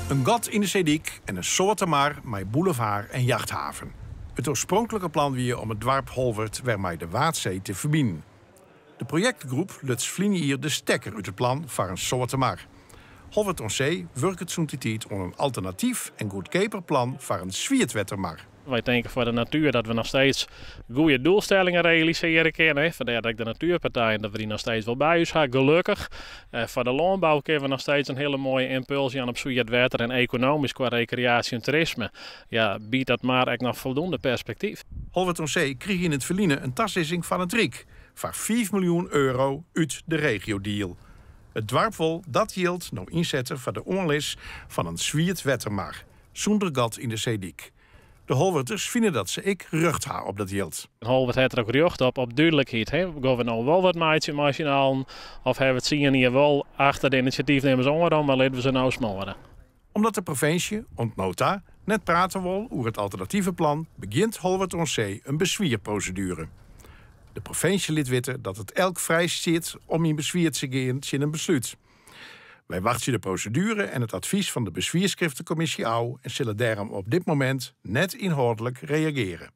In gat yn de seedyk en in soarte mar mei bûlevaar en jachthaven. It oarspronklike plan wie om it doarp Holwert wer mei de Waadsee te ferbinen. De projektgroep luts ferline jier de stekker út it plan foar in soarte mar. Holwert oan See wurket sûnt dy tiid oan in alternatyf en goedkeaper plan foar in swietwettermar. Wy tinke foar de natuer dat we noch steeds goede doelstellingen realisearje kinne. Fandêr dat ek de natuerpartijen dat we dy noch steeds wol by ús ha, gelokkich. Foar de lânbou kinne we noch steeds in hiele moaie ympuls jaan op swiet wetter en ekonomysk kwa rekreaasje en toerisme. Ja, biedt dat mar ek noch foldoende perspektyf. Holwert oan See krige yn it ferline in tasizzing fan it Ryk foar fiif miljoen euro út de regiodeal. It doarp wol dat jild no ynsette foar de oanlis fan in swietwettermar sûnder gat yn de seedyk. De Holwerters fine dat se ek rjocht ha op dat jild. Holwert hat der ek rjocht op, op dúdlikheid. Gean we no wol wat meitsje mei syn allen of hawwe we 10 jier wol achter de inisjatyfnimmers oanrûn, mar litte we se no smoare. Omdat de provinsje, oant no ta, net prate wol oer it alternative plan, begjint Holwert oan See in beswierproseduere. De provinsje lit witte dat it elk frij stiet om yn beswier te gean tsjin in beslút. Wy wachtsje de proseduere en it advys fan de beswierskriftekommisje ôf en sille dêrom op dit momint net ynhâldlik reagearje.